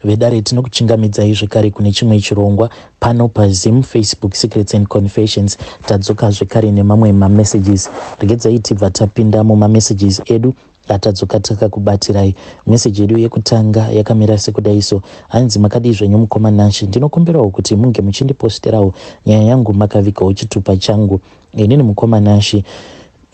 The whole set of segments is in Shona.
Vedare, tinokuchingamidzai zvekare kune chimwe chirongwa pano paZim Facebook Secrets and Confessions. Tadzoka zvekare nemamwe mamessages. Regedzai tibva tapinda mumamessages edu atadzoka takakubatirai. Meseji yedu yekutanga yakamira sekudai so. Hanzi, "Makadii zvenyu mukoma Nashe? Ndinokumbirawo kuti munge muchindiposterawo nyaya yangu makavigawo chitupa changu. Inini mukoma Nashe,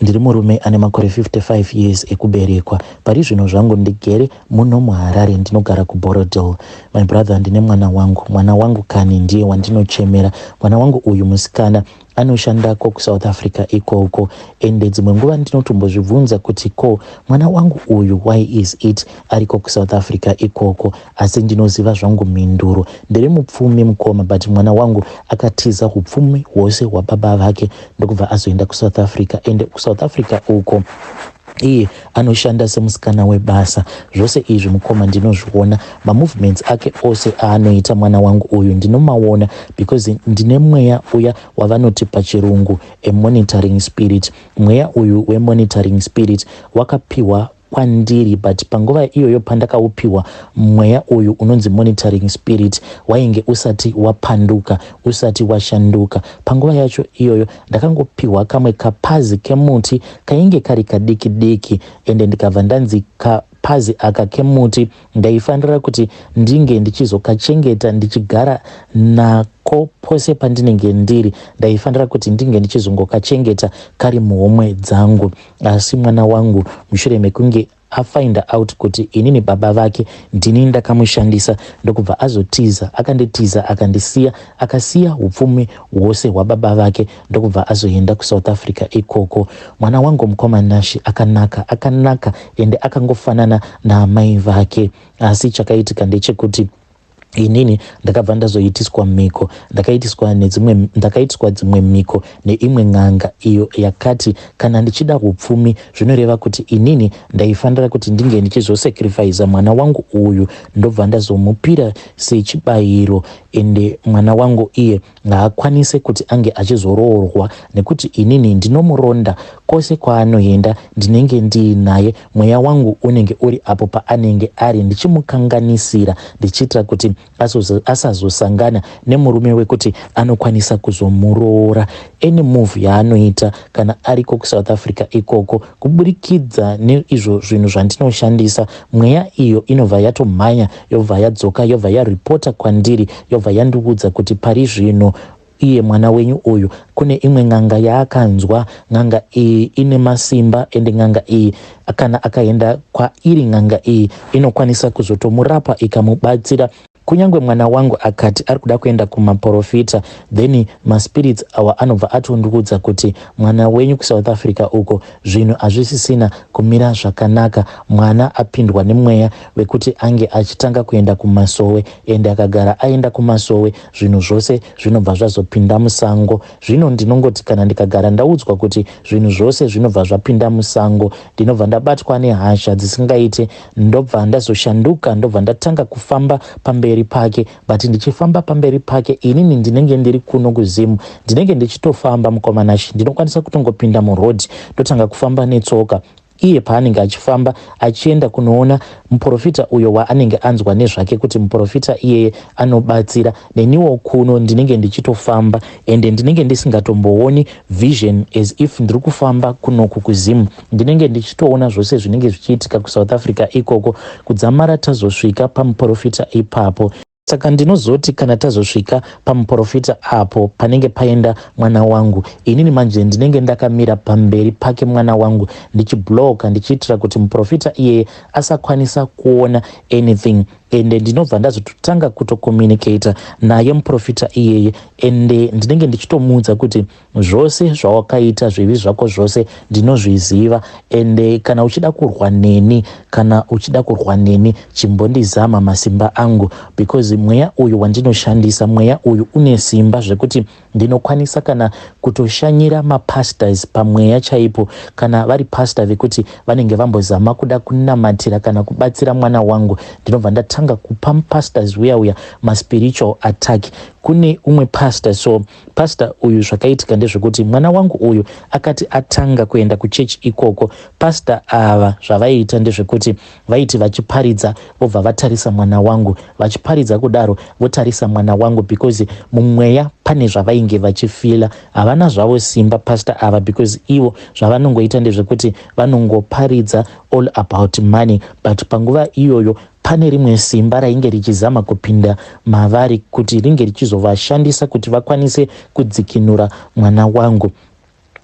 ndiri murume ane makore 55 years ekuberekwa. Pari zvino zvangu ndigere muno muHarare, ndinogara kuBorrowdale. My brother, ndine mwana wangu. Mwana wangu kani, ndiye wandinochemera. Mwana wangu uyu musikana, anoshandako kuSouth Africa ikoko. Ende dzimwe nguva ndinotombozvibvunza kuti ko mwana wangu uyu, why is it ariko kuSouth Africa ikoko? Asi ndinoziva zvangu mhinduro. Ndiri mupfumi mukoma, but mwana wangu akatiza upfumi hwose hwababa vake, ndokubva azoenda kuSouth Africa. Ende kuSouth Africa uko iye anoshanda semusikana webasa. Zvose izvi mukoma ndinozviona. Mamovements ake ose aanoita mwana wangu uyu ndinomaona, because ndine mweya uya wavanoti pachirungu amonitoring spirit. Mweya uyu wemonitoring spirit wakapiwa kwandiri, but panguva iyoyo pandakaupiwa, mweya uyu unonzi monitoring spirit wainge usati wapanduka, usati washanduka. Panguva yacho iyoyo ndakangopiwa kamwe kapazi kemuti kainge kari kadiki diki, ende ndikabva ndanzi kapazi aka kemuti ndaifanira kuti ndinge ndichizokachengeta, ndichigara nako pose pandinenge ndiri. Ndaifanira kuti ndinge ndichizongokachengeta kari muhomwe dzangu. Asi mwana wangu, mushure mekunge afind out kuti inini baba vake ndini ndakamushandisa, ndokubva azotiza. Akanditiza, akandisiya, akasiya upfumi hwose hwababa vake, ndokubva azoenda kuSouth Africa ikoko. Mwana wangu mukoma Nashe akanaka, akanaka, ende akangofanana naamai vake. Asi chakaitika ndechekuti inini ndakabva ndazoitiswa mhiko. Ndakaitiswa nedzimwe, ndakaitiswa dzimwe mhiko neimwe n'anga iyo yakati kana ndichida upfumi, zvinoreva kuti inini ndaifanira kuti ndinge ndichizosacrifica mwana wangu uyu, ndobva ndazomupira sechibayiro. Ende mwana wangu iye haakwanise kuti ange achizoroorwa, nekuti inini ndinomuronda kwose kwaanoenda, ndinenge ndiinaye. Mweya wangu unenge uri apo paanenge ari, ndichimukanganisira, ndichiitira kuti asazosangana nemurume wekuti anokwanisa kuzomuroora. Any move yaanoita kana ariko kuSouth Africa ikoko, kuburikidza neizvo zvinhu zvandinoshandisa, mweya iyo inobva yatomhanya, yobva yadzoka, yobva yaripota kwandiri, yobva yandiudza kuti pari zvino iye mwana wenyu uyu kune imwe n'anga yaakanzwa. N'anga iyi ine masimba, ende n'anga iyi kana akaenda kwairi, n'anga iyi inokwanisa kuzotomurapa ikamubatsira. Kunyange mwana wangu akati ari kuda kuenda kumaprofita, then maspirits awa anobva atondiudza kuti mwana wenyu kuSouth Africa uko zvinhu hazvisisina kumira zvakanaka. Mwana apindwa nemweya wekuti ange achitanga kuenda kumasowe, ende akagara aenda kumasowe, zvinhu zvose zvinobva zvazopinda musango. Zvino ndinongoti kana ndikagara ndaudzwa kuti zvinhu zvose zvinobva zvapinda musango, ndinobva ndabatwa nehasha dzisingaite, ndobva ndazoshanduka, ndobva ndatanga kufamba pamberi pake. But ndichifamba pamberi pake, inini ndinenge ndiri kuno kuZimu, ndinenge ndichitofamba mukoma Nashe. Ndinokwanisa kutongopinda murodhi, ndotanga kufamba netsoka. Iye paanenge achifamba achienda kunoona muprofita uyo waanenge anzwa nezvake kuti muprofita iyeye anobatsira, neniwo kuno ndinenge ndichitofamba, ende ndinenge ndisingatombooni vision as if ndiri kufamba kunoku kuZimu. Ndinenge ndichitoona zvose zvinenge zvichiitika kuSouth Africa ikoko, kudzamara tazosvika pamuprofita ipapo. Saka ndinozoti kana tazosvika pamuprofita apo panenge paenda mwana wangu, inini manje ndinenge ndakamira pamberi pake mwana wangu, ndichibloka, ndichiitira kuti muprofita iyeye asakwanisa kuona anything. Ende ndinobva ndazototanga kutocommunicata naye muprofita iyeye, ende ndinenge ndichitomuudza kuti zvose zvawakaita, zvivi zvako zvose ndinozviziva. Ende kana uchida kurwa neni, kana uchida kurwa neni, chimbondizama masimba angu, because mweya uyu wandinoshandisa, mweya uyu une simba zvekuti ndinokwanisa kana kutoshanyira mapastors pamweya chaipo. Kana vari pastor vekuti vanenge vambozama kuda kunamatira kana kubatsira mwana wangu, ndinobva ndatanga. ndatanga kupa pastors uya uya maspiritual attack. Kune umwe pastor, so pastor uyu, zvakaitika ndezvekuti mwana wangu uyu akati atanga kuenda kuchechi ikoko, pastor ava zvavaiita ndezvekuti vaiti vachiparidza vobva vatarisa mwana wangu, vachiparidza kudaro votarisa mwana wangu, because mumweya pane zvavainge vachifeela. Havana zvavo simba pastor ava, because ivo zvavanongoita ndezvekuti vanongoparidza all about money, but panguva iyoyo pane rimwe simba rainge richizama kupinda mavari kuti ringe richizovashandisa kuti vakwanise kudzikinura mwana wangu.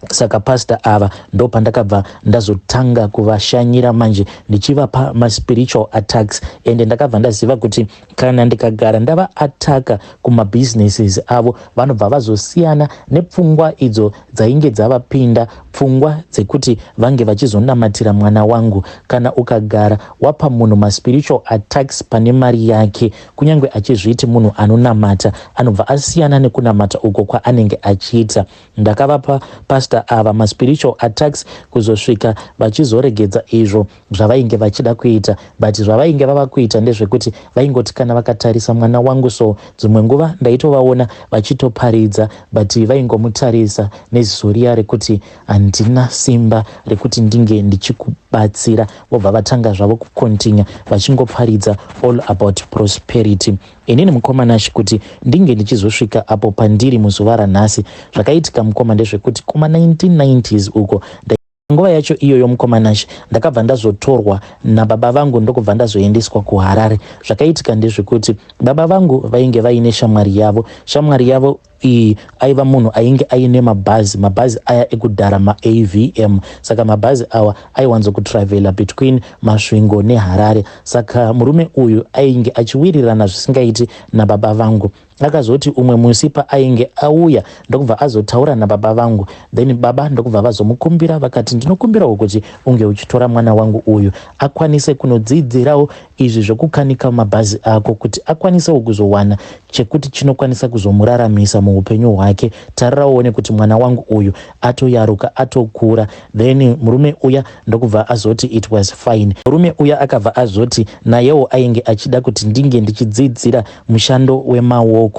Saka pastor ava ndo pandakabva ndazotanga kuvashanyira manje, ndichivapa maspiritual attacks. Ende ndakabva ndaziva kuti kana ndikagara ndavaattacka kumabusinesses avo, vanobva vazosiyana nepfungwa idzo dzainge dzavapinda, pfungwa dzekuti vange vachizonamatira mwana wangu. Kana ukagara wapa munhu maspiritual attacks pane mari yake, kunyange achizviti munhu anonamata, anobva asiyana nekunamata uko kwaanenge achiita. Ndakavapa pastor ava maspiritual attacks kuzosvika vachizoregedza izvo zvavainge vachida kuita. But zvavainge vava kuita ndezvekuti vaingoti kana vakatarisa mwana wangu, so dzimwe nguva ndaitovaona vachitoparidza, but vaingomutarisa neziso riya rekuti handina simba rekuti ndinge ndichikubatsira, vobva vatanga zvavo kucontinue vachingoparidza all about prosperity. Inini, mukoma Nashi, kuti ndinge ndichizosvika apo pandiri muzuva ranhasi, zvakaitika, mukoma, ndezvekuti kuma1990s uko, nguva yacho iyoyo, mukoma Nashi, ndakabva ndazotorwa nababa vangu, ndokubva ndazoendeswa kuHarare. Zvakaitika ndezvekuti baba vangu vainge vaine shamwari yavo. Shamwari yavo iyi aiva munhu ainge aine mabhazi, mabhazi aya ekudhara, maAVM. Saka mabhazi awa aiwanzokutravela between Masvingo neHarare. Saka murume uyu ainge achiwirirana zvisingaiti nababa vangu. Akazoti umwe musi paainge auya, ndokubva azotaura nababa vangu, then baba ndokubva vazomukumbira, vakati, "Ndinokumbirawo kuti unge uchitora mwana wangu uyu akwanise kunodzidzirawo izvi zvekukanika mabhazi ako, kuti akwanisewo kuzowana chekuti chinokwanisa kuzomuraramisa muupenyu hwake. Tarirawo kuti mwana wangu uyu atoyaruka, atokura." Then murume uya ndokubva azoti it was fine. Murume uya akabva azoti nayewo ainge achida kuti ndinge ndichidzidzira mushando wemaoko.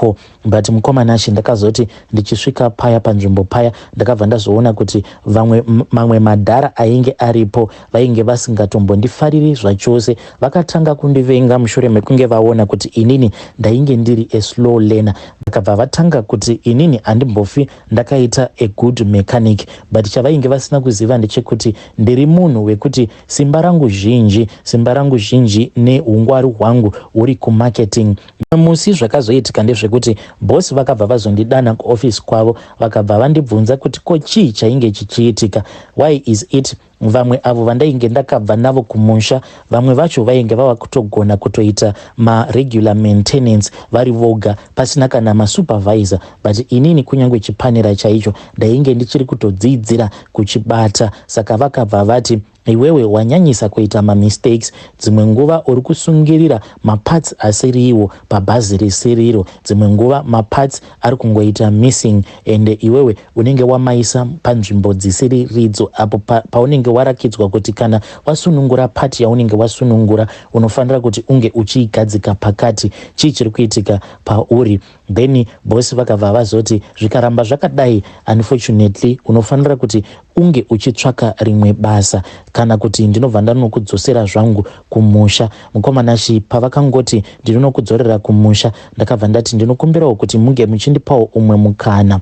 But mukoma Nashi, ndakazoti ndichisvika paya panzvimbo paya, ndakabva ndazoona kuti vamwe mamwe madhara ainge aripo vainge vasingatombondifariri zvachose. Vakatanga kundivenga mushure mekunge vaona kuti inini ndainge ndiri a slow learner. Vakabva vatanga kuti inini handimbofi ndakaita a good mechanic. But chavainge vasina kuziva ndechekuti ndiri munhu wekuti simba rangu zhinji neungwaru hwangu huri kumarketing. Musi zvakazoitika ndezvekuti boss vakabva vazondidana kuofisi kwavo, vakabva vandibvunza kuti ko chii chainge chichiitika, why is it vamwe avo vandainge ndakabva navo kumusha, vamwe vacho vainge vava kutogona kutoita maregular maintenance vari voga pasina kana masupervisor, but inini kunyange chipanera chaicho ndainge ndichiri kutodzidzira kuchibata. Saka vakabva vati, "Iwewe wanyanyisa kuita mamistakes. Dzimwe nguva uri kusungirira maparts asiriwo pabhazi risiriro, dzimwe nguva maparts ari kungoita missing, ende iwewe unenge wamaisa panzvimbo dzisiri ridzo, apo paunenge pa warakidzwa kuti kana wasunungura part yaunenge wasunungura, unofanira kuti unge uchiigadzika pakati. Chii chiri kuitika pauri?" Then boss vakabva vazoti, "Zvikaramba zvakadai, unfortunately unofanira kuti unge uchitsvaka rimwe basa, kana kuti ndinobva ndanokudzosera zvangu kumusha." Mukoma Nashi, pavakangoti ndinonokudzorera kumusha, ndakabva ndati ndinokumbirawo kuti munge muchindipawo umwe mukana.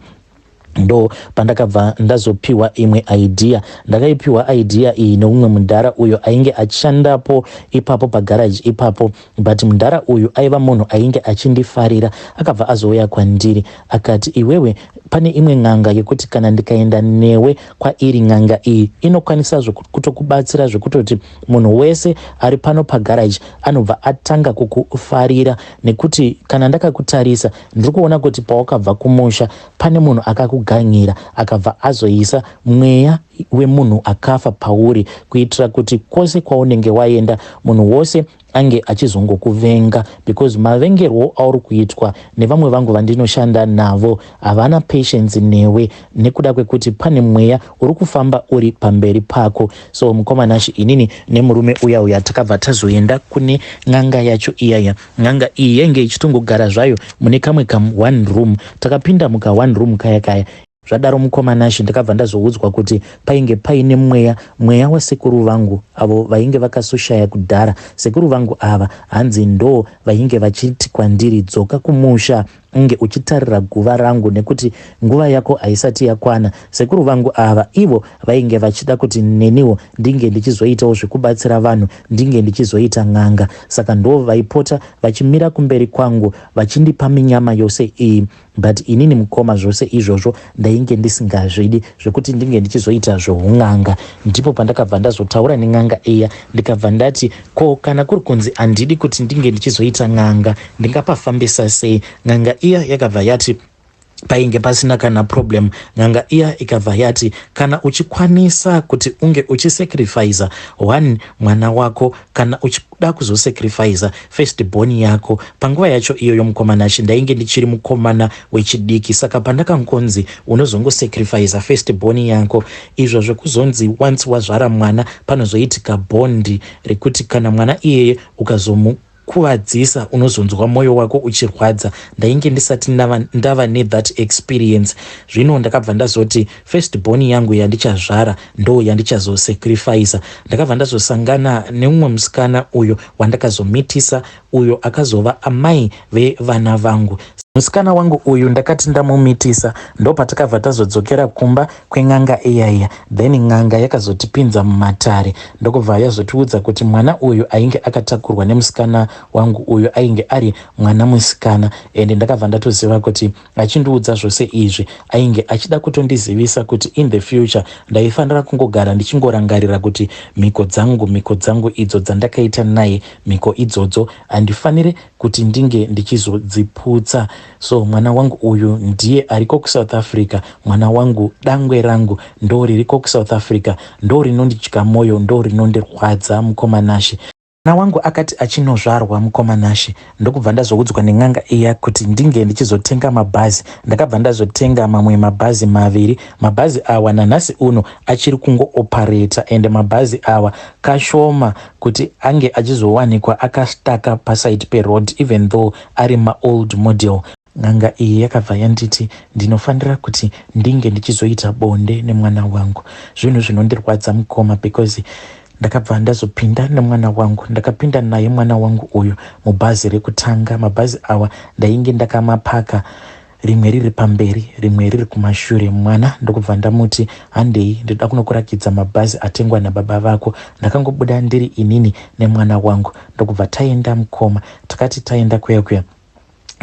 Ndo pandakabva ndazopiwa imwe idea. Ndakaipiwa idea iyi neumwe mudhara uyo ainge achishandapo ipapo pagaraji ipapo. But mudhara uyu aiva munhu ainge achindifarira. Akabva azouya kwandiri akati, "Iwewe, pane imwe n'anga yekuti kana ndikaenda newe kwairi, n'anga iyi inokwanisa kutokubatsira zvekutoti munhu wese ari pano pagaraji anobva atanga kukufarira, nekuti kana ndakakutarisa, ndiri kuona kuti pawakabva kumusha pane munhu akakuganyira, akabva azoisa mweya wemunhu akafa pauri, kuitira kuti kwose kwaunenge waenda, munhu wose Ange achizongokuvenga because mavengerwo auri kuitwa nevamwe vangu vandinoshanda navo, havana patience newe nekuda kwekuti pane mweya uri kufamba uri pamberi pako. So mukoma Nashe, inini nemurume uya uya takabva tazoenda kune n'anga yacho iyaya. N'anga iyi yainge ichitongogara zvayo mune kamwe kam one room. Takapinda muka one room kaya kaya. Zvadaro, mukoma Nashe, ndakabva ndazoudzwa kuti painge paine mweya, mweya wasekuru vangu avo vainge vakasoshaya kudhara. Sekuru vangu ava hanzi ndo vainge vachiti kwandiri, "Dzoka kumusha unge uchitarira guva rangu nekuti nguva yako haisati yakwana." Sekuru vangu ava ivo vainge vachida kuti neniwo ndinge ndichizoitawo zvekubatsira vanhu, ndinge ndichizoita n'anga. Saka ndo vaipota vachimira kumberi kwangu vachindipa minyama yose iyi. But inini, mukoma, zvose izvozvo ndainge ndisingazvidi zvekuti ndinge ndichizoita zveun'anga. Ndipo pandakabva ndazotaura nen'anga iya, ndikabva ndati, "Ko kana kuri kunzi handidi kuti ndinge ndichizoita n'anga, ndingapafambisa sei?" N'anga iya yakabva yati painge pasina kana problem. N'anga iya ikabva yati kana uchikwanisa kuti unge uchisacrifica one mwana wako, kana uchida kuzosacrifica first born yako. Panguva yacho iyoyo, mukoma Nashe, ndainge ndichiri mukomana wechidiki. Saka pandakangonzi unozongosacrifica first born yako, izvo zvekuzonzi once wazvara mwana panozoitika bond rekuti kana mwana iyeye ukazomu kuvadzisa unozonzwa mwoyo wako uchirwadza, ndainge ndisati ndava nethat experience. Zvino ndakabva ndazoti first born yangu yandichazvara ndo yandichazosacrifica. Ndakabva ndazosangana nemumwe musikana uyo wandakazomitisa, uyo akazova amai vevana vangu. Musikana wangu uyu ndakati ndamumitisa, ndopatakabva tazodzokera kumba kwen'anga iyaiya. Then n'anga yakazotipinza mumatare, ndokubva yazotiudza kuti mwana uyu ainge akatakurwa nemusikana wangu uyu ainge ari mwana musikana. Ende ndakabva ndatoziva kuti achindiudza zvose izvi ainge achida kutondizivisa kuti in the future ndaifanira kungogara ndichingorangarira kuti mhiko dzangu, mhiko dzangu idzo dzandakaita naye, mhiko idzodzo handifaniri kuti ndinge ndichizodziputsa. So mwana wangu uyu ndiye ariko kuSouth Africa. Mwana wangu, dangwe rangu, ndo ririko kuSouth Africa, ndo rinondidya mwoyo, ndo rinondirwadza, mukoma Nashe. Mwana wangu akati achinozvarwa, mukoma Nashe, ndokubva ndazoudzwa nen'anga iya kuti ndinge ndichizotenga mabhazi. Ndakabva ndazotenga mamwe mabhazi maviri. Mabhazi awa nanhasi uno achiri kungoopareta, ende mabhazi awa kashoma kuti ange achizowanikwa akastaka paside peroad, even though ari maold model. N'anga iyi yakabva yanditi ndinofanira kuti ndinge ndichizoita bonde nemwana wangu. Zvinhu zvinondirwadza, mukoma, because ndakabva ndazopinda nemwana wangu. Ndakapinda naye mwana wangu uyu mubhazi rekutanga. Mabhazi awa ndainge ndakamapaka, rimwe riri pamberi, rimwe riri kumashure. Mwana ndokubva ndamuti, "Handei, ndoda kunokurakidza mabhazi atengwa nababa vako." Ndakangobuda ndiri inini nemwana wangu, ndokubva taenda, mukoma. Takati taenda kuya kuya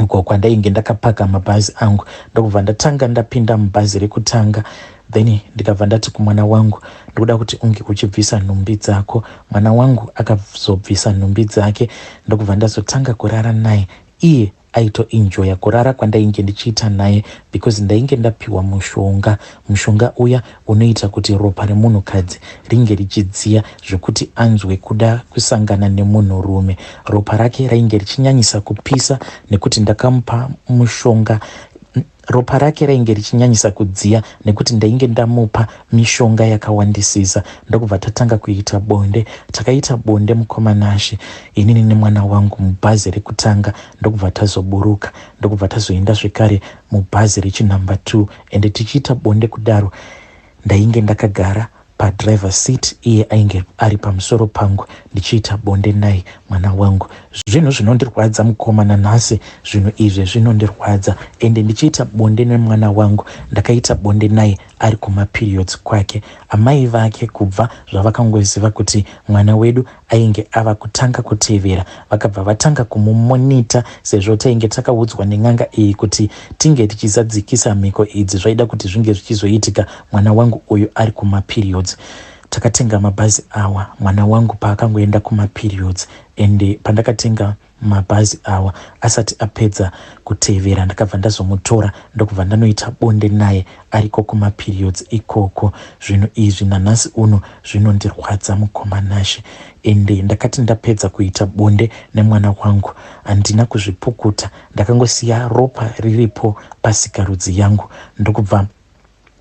uko kwandainge ndakapaka mabhazi angu, ndokubva ndatanga ndapinda mubhazi rekutanga. Then ndikabva ndati kumwana wangu, "Ndikuda kuti unge uchibvisa nhumbi dzako." Mwana wangu akazobvisa nhumbi dzake, ndokubva ndazotanga kurara naye. Iye aitoenjoya kurara kwandainge ndichiita naye because ndainge ndapiwa mushonga. Mushonga uya unoita kuti ropa remunhukadzi ringe richidziya zvekuti anzwe kuda kusangana nemunhurume. Ropa rake rainge richinyanyisa kupisa nekuti ndakamupa mushonga. Ropa rake rainge richinyanyisa kudziya nekuti ndainge ndamupa mishonga yakawandisisa. Ndokubva tatanga kuita bonde. Takaita bonde, mukoma Nashe, inini nemwana wangu mubhazi rekutanga. Ndokubva tazoburuka, ndokubva tazoenda zvekare mubhazi rechinumber 2. Ende tichiita bonde kudaro, ndainge ndakagara padriver seat, iye ainge ari pamusoro pangu, ndichiita bonde naye mwana wangu. Zvinhu zvinondirwadza, mukoma, nanhasi zvinhu izvi zvinondirwadza. Ende ndichiita bonde nemwana wangu, ndakaita bonde naye ari kumaperiods kwake. Amai vake kubva zvavakangoziva kuti mwana wedu ainge ava kutanga kutevera, vakabva vatanga kumumonita, sezvo tainge takaudzwa nen'anga iyi kuti tinge tichizadzikisa mhiko idzi zvaida kuti zvinge zvichizoitika mwana wangu uyu ari kumaperiods. Takatenga mabhazi awa mwana wangu paakangoenda kumaperiods ende pandakatenga mabhazi awa asati apedza kutevera ndakabva ndazomutora ndokubva ndanoita bonde naye ariko kumaperiods ikoko. Zvinhu izvi nanhasi uno zvinondirwadza mukoma Nashe. Ende ndakati ndapedza kuita bonde nemwana wangu handina kuzvipukuta ndakangosiya ropa riripo pasikarudzi yangu ndokubva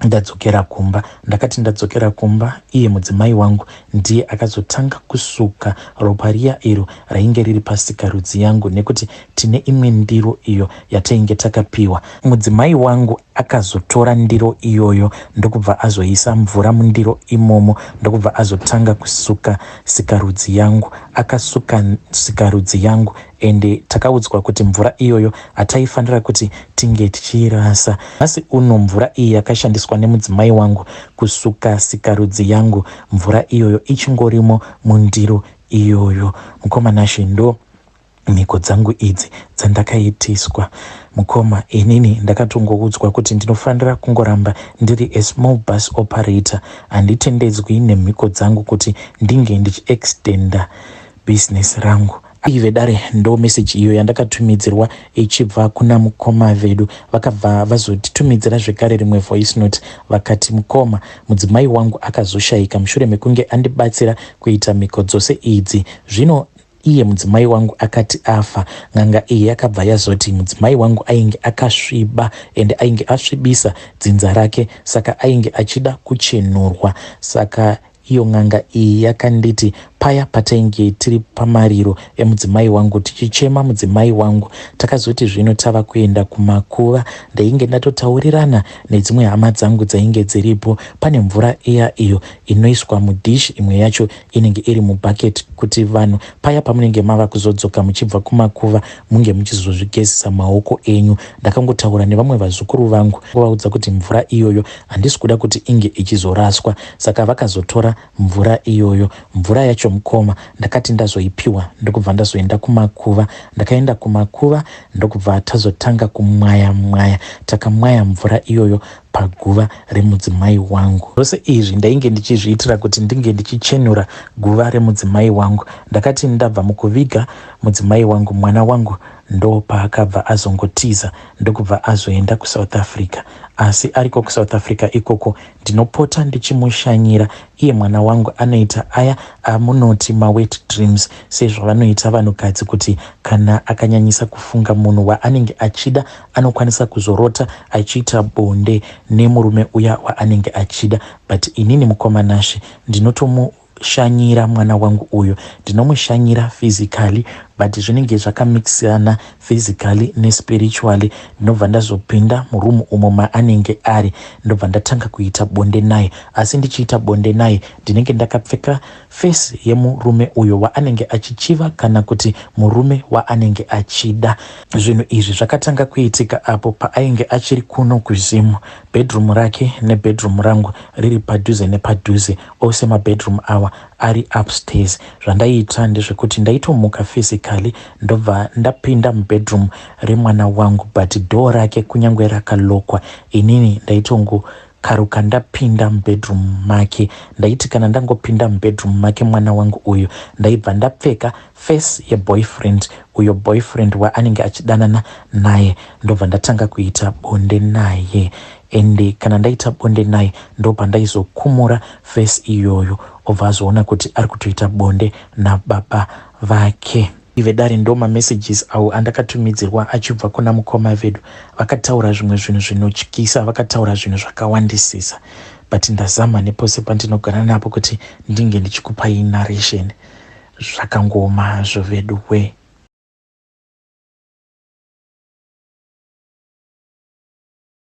ndadzokera kumba. Ndakati ndadzokera kumba iye mudzimai wangu ndiye akazotanga kusuka ropa riya iro rainge riri pasikarudzi yangu nekuti tine imwe ndiro iyo yatainge takapiwa. Mudzimai wangu akazotora ndiro iyoyo ndokubva azoisa mvura mundiro imomo ndokubva azotanga kusuka sikarudzi yangu. Akasuka sikarudzi yangu ende takaudzwa kuti mvura iyoyo hataifanira kuti tinge tichiirasa. Nhasi uno mvura iyi yakashandiswa nemudzimai wangu kusuka sikarudzi yangu, mvura iyoyo ichingorimo mundiro iyoyo. Mukoma Nashe ndo mhiko dzangu idzi dzandakaitiswa. Mukoma inini ndakatongoudzwa kuti ndinofanira kungoramba ndiri a small bus operator. Handitendedzwi nemhiko dzangu kuti ndinge ndichiextenda business rangu. Ive vedare ndo message iyo yandakatumidzirwa ichibva kuna mukoma vedu. Vakabva vazotitumidzira zvekare rimwe voice note vakati mukoma mudzimai wangu akazoshaika mushure mekunge andibatsira kuita mhiko dzose idzi. Zvino iye mudzimai wangu akati afa n'anga iyi yakabva yazoti mudzimai wangu ainge akasviba ende ainge asvibisa dzinza rake saka ainge achida kuchenurwa saka Iyo n'anga iyi yakanditi paya patainge tiri pamariro emudzimai wangu tichichema mudzimai wangu, takazoti zvino tava kuenda kumakuva ndainge ndatotaurirana nedzimwe hama dzangu dzainge dziripo. Pane mvura iya iyo inoiswa mudish imwe yacho inenge iri mubucket kuti vanhu paya pamunenge mava kuzodzoka muchibva kumakuva munge muchizozvigezesa maoko enyu. Ndakangotaura nevamwe vazukuru vangu kuvaudza kuti mvura iyoyo handisi kuda kuti inge ichizoraswa saka vakazotora mvura iyoyo. Mvura yacho mukoma ndakati ndazoipiwa ndokubva ndazoenda kumakuva. Ndakaenda kumakuva ndokubva tazotanga kumwaya mwaya. Takamwaya mvura iyoyo paguva remudzimai wangu. Zvose izvi ndainge ndichizviitira kuti ndinge ndichichenura guva remudzimai wangu. Ndakati ndabva mukuviga mudzimai wangu mwana wangu ndopaakabva azongotiza ndokubva azoenda kuSouth Africa. Asi ariko kuSouth Africa ikoko ndinopota ndichimushanyira iye mwana wangu anoita aya amunoti mawet dreams sezvavanoita vanhukadzi kuti kana akanyanyisa kufunga munhu waanenge achida anokwanisa kuzorota achiita bonde nemurume uya waanenge achida but inini mukoma Nashe ndinotomu shanyira mwana wangu uyu ndinomushanyira physically but zvinenge zvakamixana physically nespiritually ndinobva ndazopinda muroom umo maanenge ari ndobva ndatanga kuita bonde naye asi ndichiita bonde naye ndinenge ndakapfeka face yemurume uyo waanenge achichiva kana kuti murume waanenge achida zvinhu izvi zvakatanga kuitika apo paainge achiri kuno kuZim bedroom rake nebedroom rangu riri padhuze nepadhuze Ose mabedroom awa ari upstairs. Zvandaiita ndezvekuti ndaitomuka physically ndobva ndapinda mubedroom remwana wangu but door rake kunyangwe rakalokwa inini ndaitongo karuka ndapinda mubedroom make. Ndaiti kana ndangopinda mubedroom make mwana wangu uyu ndaibva ndapfeka face yeboyfriend uyo boyfriend waanenge achidanana naye ndobva ndatanga kuita bonde naye ende kana ndaita bonde naye ndopandaizokumura face iyoyo obva azoona kuti ari kutoita bonde nababa vake. Vedare ndo mamessages awo andakatumidzirwa achibva kuna mukoma vedu vakataura zvimwe zvinhu zvinotyisa vakataura zvinhu zvakawandisisa but ndazama nepose pandinogara napo kuti ndinge ndichikupai narration zvakangooma hazvo veduwe.